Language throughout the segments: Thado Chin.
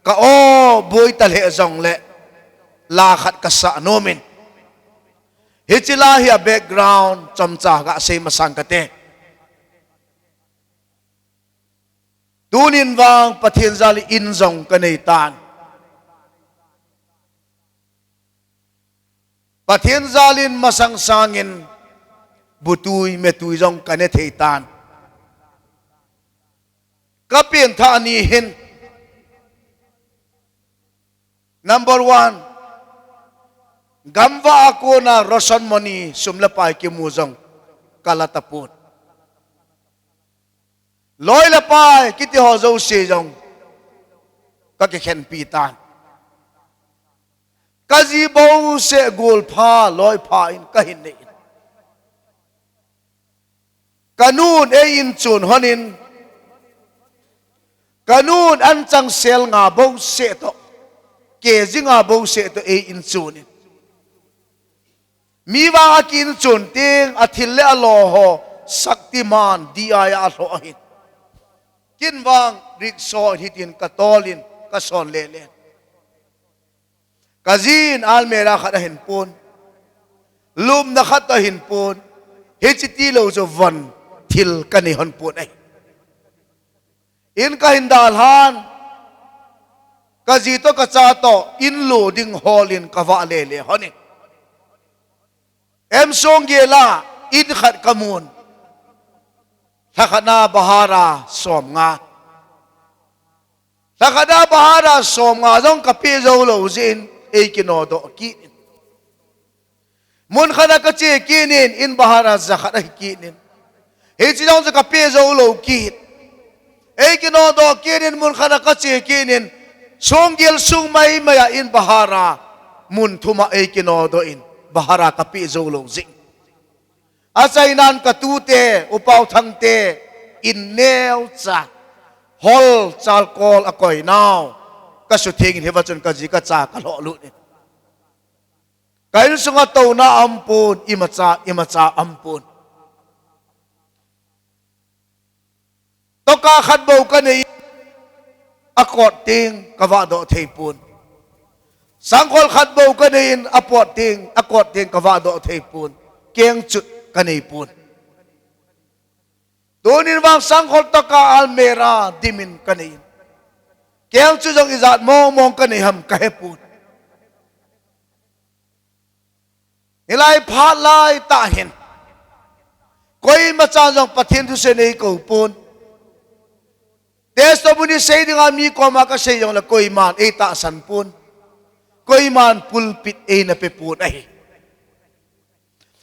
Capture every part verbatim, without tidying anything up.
Ka aw boi ta lheh jongle la khat ka sa nom in. Hiche la hi a background chomcha ka sei masang kate. Tunin vang Pathen jal in jong ka nei tan. Pathen jal in masang sangin butui metui jong ka ne thei tan. Ka pengthah ni hin, number one, gamvah a kona ration moni sum le pai kimu jong ka la tapon. Loi le pai kiti ho jouse jong ka kikhenpi tan. Ka ji bouseh golpha loipha in ka hin nei in. Ka nun ei in chun hon in, ka nun anchang sel nga bouseh toh, kg nga bouseh toh ei in chun in. Mi vang a ki in chun teng a thil le a lo ho Shaktiman D I a a lhoh ahin. Kin vang rickshaw hitin ka tol in ka son lele. Ka jin almirah khat ahin pon. Lupna khat ahin pon. Hiche tilou chu von thil ka nei hon pon ahi. In ka hin dalhan. Ka ji toh ka cha toh in lo ding hol in ka vah lele hon in. M Songgel a in khat ka mun. Lhakhat na bahara som nga. Lhakhat na bahara som nga jong ka pe jou lou jeh in ei kinodoh kit in. Mun khat a ka che kit in, in bahara ja khat ahi kit in. Hiche jong chu ka pe jou lou kit. Ei kinodoh kit in, mun khat a ka che kit in. Songgel sung mai mai a in bahara mun thum a ei kinodoh in. Bahara ka pe jou lou jeh in. Achainan ka tute, U Pau Thangte, in neocha, hol chalkol a koi nau, ka sutheng in hiva chun ka ji ka cha ka lhoh lut in. Ka insung a touna aum pon, imacha, imacha aum pon. Toka khat bou ka nei in, a kot teng ka vahdoh thei pon. Sangkhol khat bou ka nei in, a pot teng, a kot teng ka vahdoh thei pon. Kengchut ka nei pon. Tunin vang sangkhol toka almirah dim in ka nei in. Kengchut jong ijat mong mong ka nei ham ka he pon. Hilai phat lai tah hin, koima chan jong Pathen thusei nei kou pon. Testimony sei dinga mi koma ka sei jongle koiman ei tahsan pon. Koiman pulpit ei na pe pon ahi.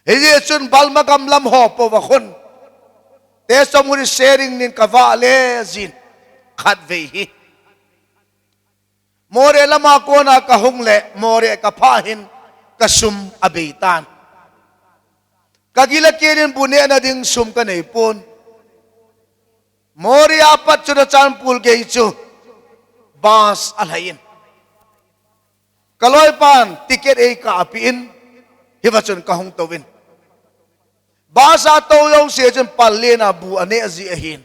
Hijeh chun Burma gam lam ho pou va khun testimony sharing nin ka vah le jin khatvei hi. Moreh lama kona ka hung le, Moreh ka phah hin, ka sum a bei tan. Ka gil a kel in bu nehna ding sum ka nei pon. Moreh a pat Churachandpur gei chu bus a lhai in. Ka loipan ticket ei kah a pe in, hiva chun ka hung tou in. Bus a tou jouse chun pallena bu a neh ji ahin.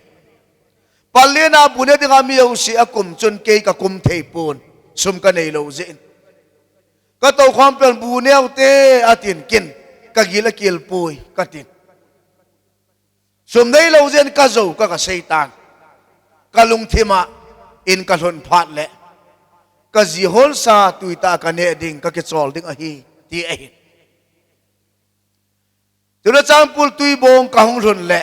Pallena bu neh dinga mi jouse a kum chun kei ka kum thei pon, sum ka nei lou jeh in. Ka tou khom peh in bu neo te atin, kin ka gil a kel poi ka tin. Sum nei lou jeh in ka jou ka ka sei tan. Ka lungthim a in ka lhun phat le, ka ji hon sa tui tah ka neh ding, ka kichol ding ahi, ti ahi. Churachandpur Tuibong ka hung lhun le,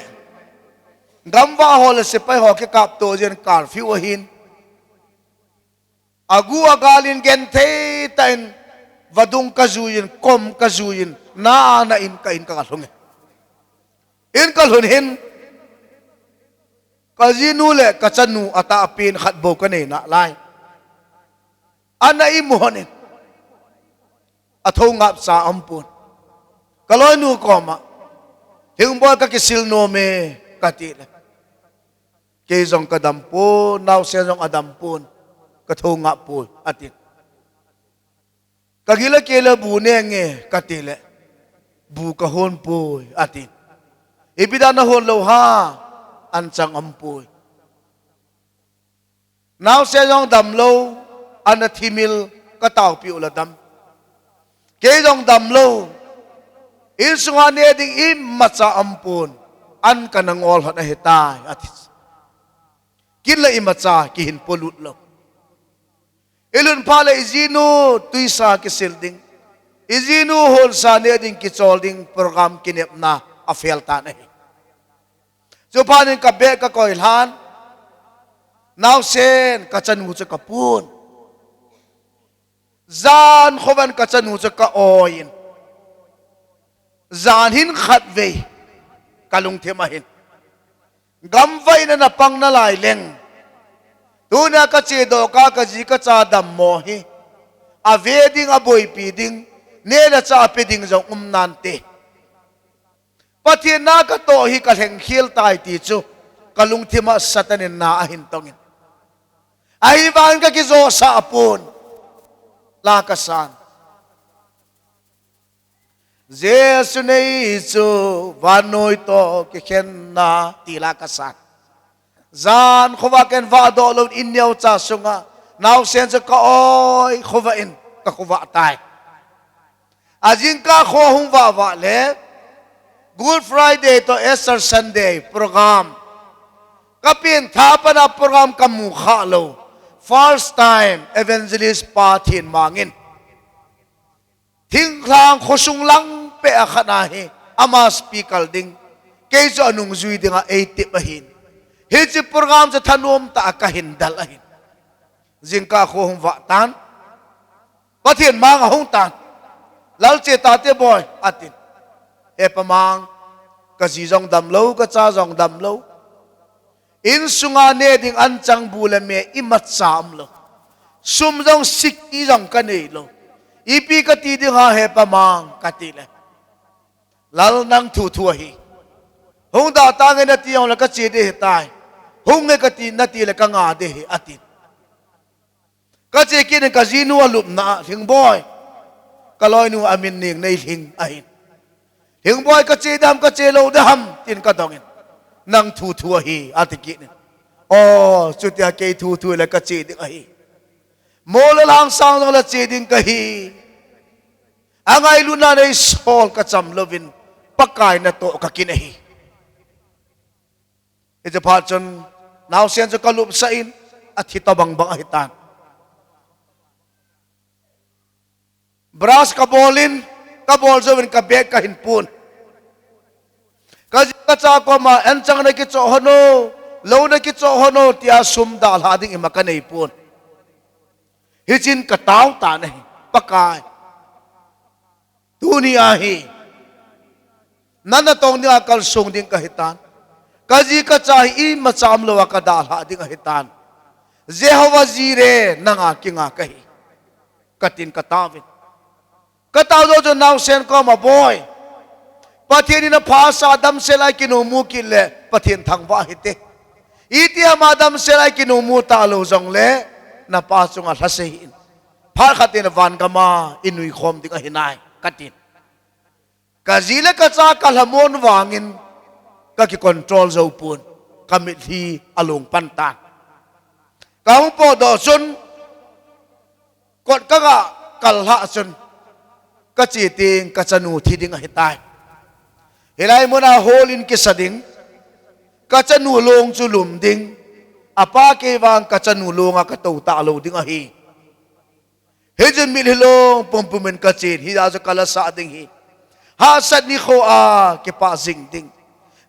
gamvah ho le sepai ho kikap to jeh in curfew ahin. Agu agal in genthei tah in vadung ka jui in, kom ka jui in, na a na in ka in ka ka lhung e. In ka lhun hin, ka jinu le ka chanu a tahpen khat bou ka nei nalai. Ana imu hon in. A thou ngap cha aum pon. Ka loinu koma, Lhingboi ka kisil nom e, ka ti le. Kei jong ka dam pon, naosen jong a dam pon, ka thou ngap poi, a tin. Ka gil a kel a bu neng e, ka ti le. Bu ka hon poi, a tin. Ipi dan na hon lou ham, anchang aum poi. Naosen jong dam lou, Ana thimil ka taopi u la dam. Kei jong damlou. Insunga ne ding imacha aumpon. An kana ngol hon ahitai, ati. Kin la imacha kihin polut lou. Ilhun phat le ijinu tuisa kisil ding. Ijinu holsa ne ding kichol ding program kinepna afel tan ahi. Chuphat in ka bag ka koi lhan. Naosen ka chanu chu ka pun. Jan khovah in ka chanu chu ka oi in. Jan hin khatvei ka lungthim a hin. Gamvah in ana pang nalai leng. Tunia ka chedoh ka, ka ji ka cha dammo hi. Ave ding, aboipi ding, neh le chah ape ding jong um nante. Pathen na ka toh hi ka lhengkhel tai ti chu ka lungthim a Satan in na ahin tong in. Ahivangin ka kijosah pon. La ka san. Jesu nei chu vannoi toh kikhenna ti la ka san. Jan khovah ken vahdoh lou in neocha sunga naosen chu ka oi khovah in ka khovah tai. Ajingkah kho hung vah vah le Good Friday toh Easter Sunday program. Ka pengthah pana program ka mu kha lou. First time evangelist pa Thenmang in. Thinglhang khosung lang peh a khat ahi. Ama speaker ding. Kei chu anungjui dinga eitep ahin. Hiche program chu thanom tah a ka hin del ahin. Jingkah kho hung vah tan. Pathen mang ahung tan. Lal che tate boi, atin. He pa mang, ka ji jong damlou, ka cha jong damlou. Insunga ne ding anchang bu le me imacha umlou. Sum jong sik i jong ka neilou. Ipi ka ti ding ham he pa mang, ka ti le. Lal nang thu thu ahi. Hung da tange nati jongle ka che ding ahitai. Hung nge ka ti nati le ka nga ding ahi, atin. Ka che kit in ka jinu alupna a, Lhingboi. Ka loinu amin Nengnei Lhing ahin. Lhingboi ka che dem, ka che lou dem, tin ka dong in. Nang thu thu ahi, ati kit in. O, chutia kei thu thu le ka che ding ahi. Mo le lhangsang jong le che ding kahi. Angailutna nei sol ka cham louvin, Pakai natoh ka kin ahi. Hiche phat chun, naosen chu ka lupsah in, athi tobang bang ahitan. Brush ka bol in, ka bol jouvin ka bag ka hin pun. Ka ji ka cha koma, anchang na kichoh hon o, lou na kichoh hon o, tia sum dalha ding ima ka nei pun. Hichin ka tao tan ahi, Pakai. Tuni ahi. Nang natong dinga kalsong ding kahitan. Ka ji ka cha hi imacha umlou a ka dalha ding ahitan. Jehovah Jireh nanga kinga kahi. Katin ka taovin. Ka tao jou chun naosen koma boi. Pathen in apha asa damsel a kinomu kit le Pathen thangvah hite. Itiham a damsel a kinomu talou jongle napa chunga lhasei hih in. Phat khat in van gam a i nui khom ding ahi nai, katin. Ka ji le ka cha ka lhamon vangin ka ki control jou pon, ka mitlhi along pan tan. Ka hung potdoh chun, kot ka ga kal lhah chun, ka che teng ka chanu thi ding ahitai. Hilai muna hol in kisa ding, ka chanu long chu lum ding, apa kei vang ka chanu long a ka tou talou ding ahi. Hichun mitlhi long pumpum in ka chen, hijeh chun ka la sah ding ahi. Hahsat nikho a kipah jing ding.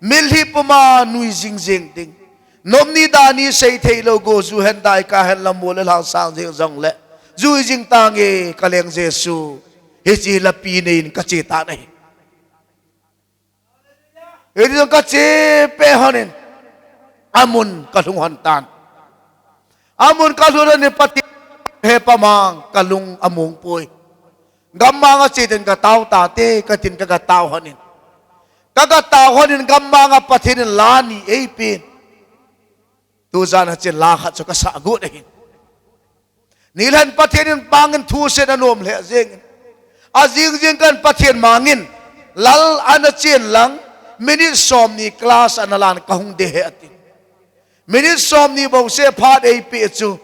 Mitlhi puma nui jing jing ding. Nom ni da ni sei thei lou, go ju hen dai ka hen, la mo le lhang sang jing jongle, jui jing tange ka Leng Jesu. Hiche lapi nei in ka che tan ahi. Hiti jong ka che peh hon in, amun ka lhung hon tan. Amun ka lhun hon in, Pathen he pa mang ka lung among poi. Gammang a che ding ka tao tate, katin ka ga tao hon in. Ka ga tao hon in gammang a Pathen in la ni eipen. Tujan a chen la khat chu ka sah got ahin. Nilhah in Pathen in pangin thu seiyin anom lheh jengin. Ajing jing kah in Pathen mangin, Lal ana chen lang, minute somni class ana lan ka hung ding ahi atin. Minute somni bouseh phat eipeh chu,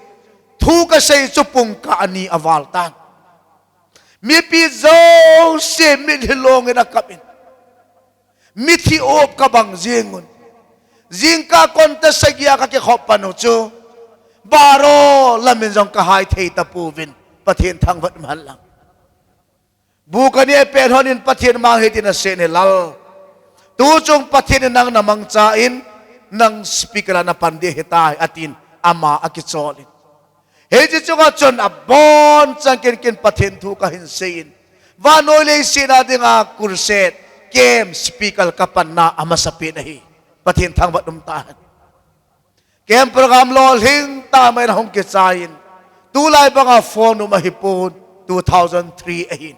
Thu kasei chu pungkah ani aval tan. Mipi jouse mitlhi longin akap in. Mithi op kabang jing un. Jingkah konta sagi a kakikhop pan u chu, baro lamin jong kahai thei tapouvin, Pathen thangvah um hen lang. Bu kaneh pet hon in Pathen mang hitin asei in, Lal, tuchung Pathen in nang namangcha in, nang speaker a napan ding ahitai, atin ama akichol in. Hiche chunga chun abonchan ken ken Pathen thu kahin sei in, vannoi leiset a dinga crusade camp speaker kapanna amasapen ahi. Pathen thangvah um tahen. Camp program lolhing tah mai in ahung kichai in, tulai banga phone um ahipon, two thousand three ahin.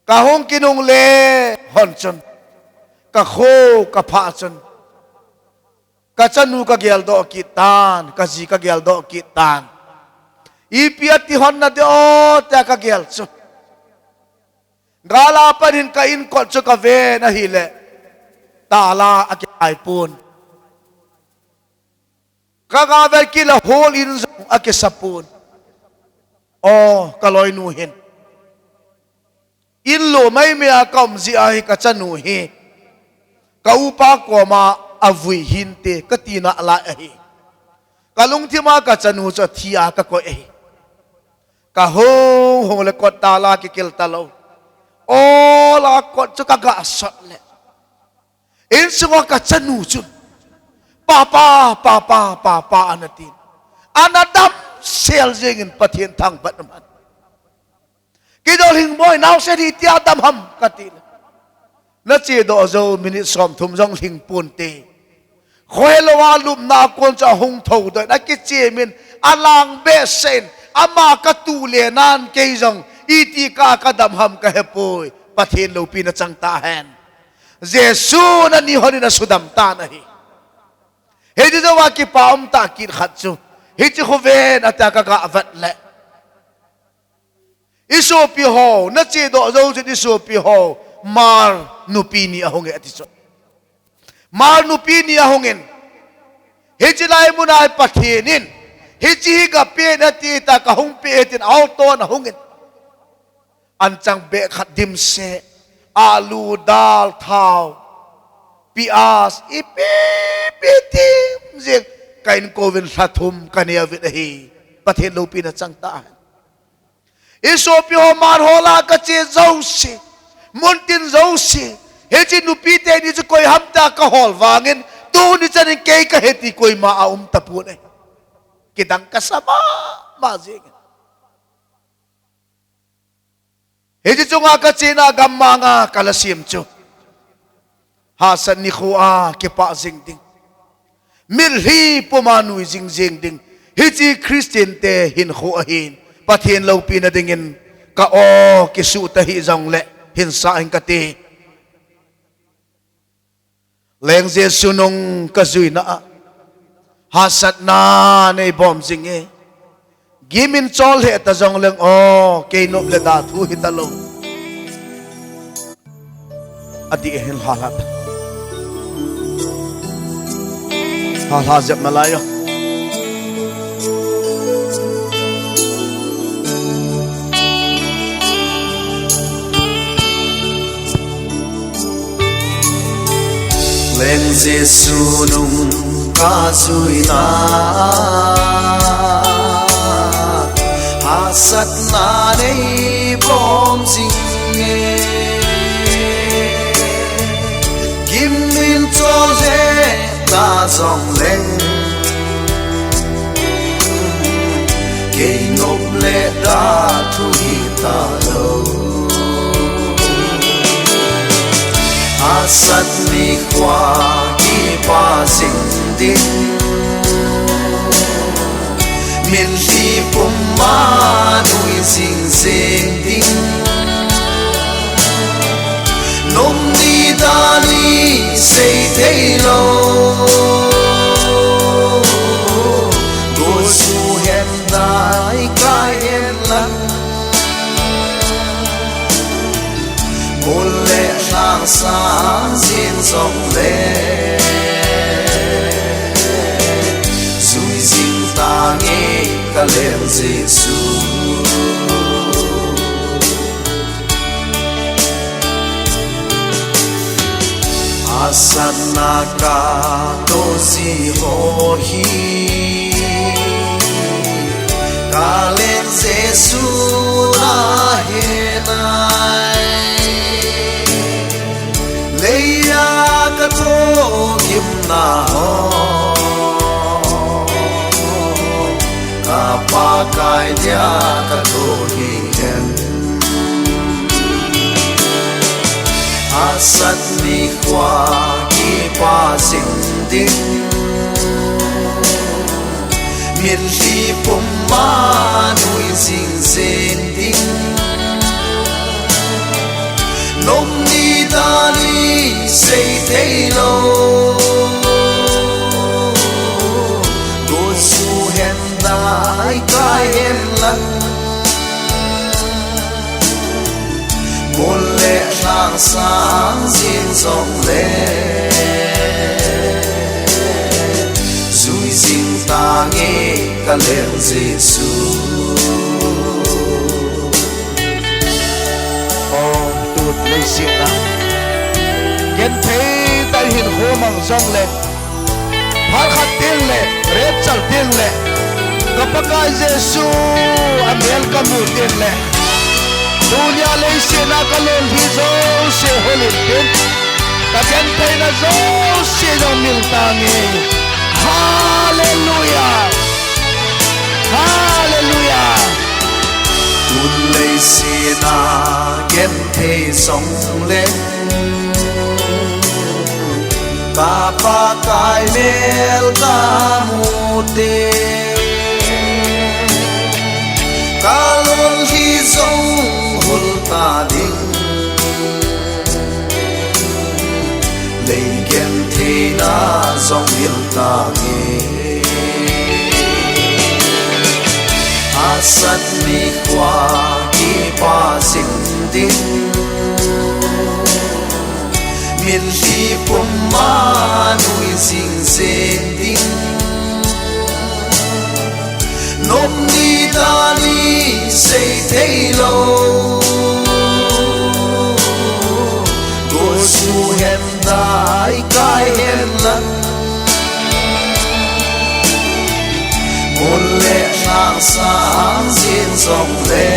Kahung kinungle hon chun, kakho kaphah chun, kachanu kageldoh kit tan, kaji kageldoh kit tan. Ipi ati hon nadem o tia kagel chu, gal a pat in ka inkot chu kaven ahile, tala akikhai pon. Kaga vet kit le hol in jong akisa pon. O, kaloinu hin, in lo maimai a kaum jeh ahi, kachanu hi ka upa koma avui hinte kati nalai ahi. Kalungthim a kachanu chu athi a kakoi ahi. Kahung hung le kot tala kikil talou. Ol a kot chu kaga sot le, insunga kachanu chun, Papa, Papa, Papa, anatin, ana damsel jengin, Pathen thangvah um hen. Kidol hing boi, naosen hitia dam ham, katile, nachedoh jou minute somthum jong lhing ponte. Khohelou a lupna a kon chu ahung thoudoh in, akichem in, alang behseh in, ama katuh le nan kei jong iti kah a kadam ham kahepoi. Pathen loupina chang tahen. Jesun ani hon in asudam tan ahi. Hiti jouva kipa umtah kit khat chu, hiche khu ven atia kaga vet le, isopi ho, nachedoh jou chun isopi ho, Hmar nupi ni ahung e ati chu. Hmar nupi ni ahung in, hiche lai muna Pathen in hiche hi gapen ati ta, kahung pe e tin auto in ahung in, anchang bag khat dimset, alu, dal, thao, pias, ipi ipi dim jeng, ka inkouvin lha thum kaneh uvin ahi. Pathen loupina chang tahen. Isopi ho, Hmar ho lah a kache jouse, muntin jouse, hiche nupi teni chu koi ham tia kahol vangin, tuni chan in kei kahe ti koima aum tapon ahi. Kidang kasa mama jengin. Hiche chunga kachena gammang a kalasim chu, hahsat nikho a kipah jing ding, mitlhi puma nui jing jeng ding, hiche Christian te hinkho ahin. Pathen loupina dingin ka aw kisuh tahih jongle hinsah hing kate. Leng Jesu nung kajuina a, hahsatna neibom jing e. Gimin chol lheh ta jongleng, aw, kei nop le da thu hitalou. Adih hin lhalha ta. Lhalha jep nalai o. Leng Jesu nung kajuina, hahsatna neibom jing e. Gimin chol lheh ta jongleng, kei nop le da thu hitalou. Hahsat nikho a kipah jing ding, mitlhi puma nui jing jeng ding. Nop ni da ni sei theilou, go suh hen dai kai hen lang, mol le lhang sang jeng jongle, jui jing tange. Kaleng Jesu. Asatna katoh ji ho hi Kaleng Jesu nahe nai. Leiya katoh gimna ho Ka Pakai dia katoh hihen. Asat nikho kipa jing ding. Mitlhi pum'a nui jing jing ding. Nom ni dan ni sei thei lou. Kutsu hen dai kai hen lang. Mun le lhang sang jing jong le. Jui jing tange Kaleng Jesu. O, tut leiset a genthei tah in hinkho mang jong le, phat khat teng le, rapture teng le, ka Pakai Jesu amel kamu teng le, tunia leiset a kalolhin jouse hol in tin, kagentheina jouse jong mil tange. Hallelujah. Hallelujah. Tun leiset a genthei jong le, ka Pakai mel kamu teng, kalolhin jong hol ta ding. Lei gentheina jong mil tange. Asat nikho kipa jing ding. Mitlhi pum'a nui jing jing ding. Nom ni dan ni sei thei lou. Kutsu hen dai kai hen lang. Mun le lhang sang jing jong le.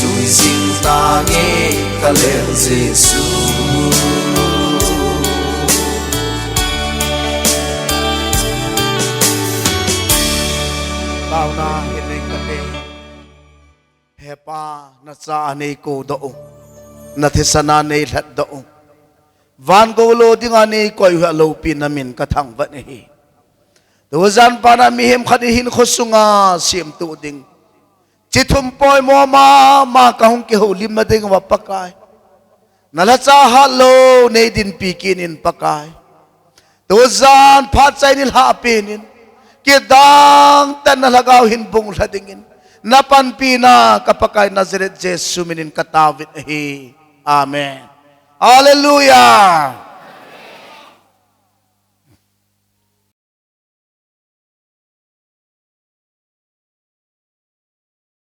Jui jing tange Kaleng Jesu. Taona hin nei kate. He Pa, nacha a nei koudoh u, nathisan a nei lhatdoh u, van gou lo dinga nei koi u hi aloupina min kathangvah in ahi. Tujan phat a mihem khat in hinkho sunga semtup ding, chithum poimo mama kahung kihoulimna ding uva Pakai, nalhacha hatlou nei dinpi kit in Pakai. Tujan phat chai in lhahpeh in, kidang tah in na lhagao hin bung lha dingin, na panpina ka Pakai Nazareth Jesu minin ka taovin ahi. Amen. Hallelujah.